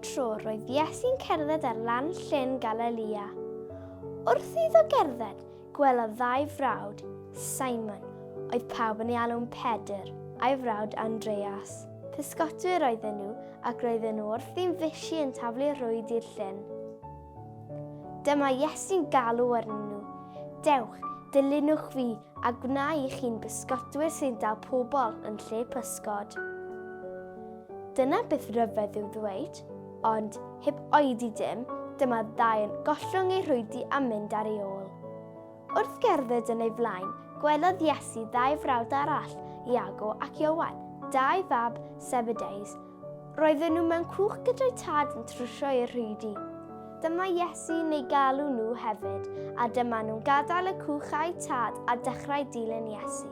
tro roedd Iesu'n cerdded ar lan Llyn Galilea. Wrth iddo gerdded, gwelodd ddau frawd, Simon, oedd pawb yn ei alw'n Pedr, a'i frawd Andreas. Pysgotwyr oedden nhw, ac roedden nhw wrthi'n fishi yn taflu rhwyd i'r llyn. Dyma Iesu'n galw arnyn nhw, Dewch, dilynwch fi, a gwna i chi'n bysgotwyr sy'n dal pobl yn lle pysgod. Dyna beth ryfedd i'w ddweud, ond, heb oedi dim, dyma ddau yn gollwng eu rhwydi a mynd ar ei ôl. Wrth gerdded yn ei flaen, gwelodd Iesu ddau frawd arall, Iago ac Ioan, dau fab Sebedeus. Roedden nhw mewn cwch gyda'i tad yn trwsio eu rhwydi. Dyma Iesu'n eu galw nhw hefyd, a dyma nhw'n gadael y cwch a'u tad a dechrau dilyn Iesu.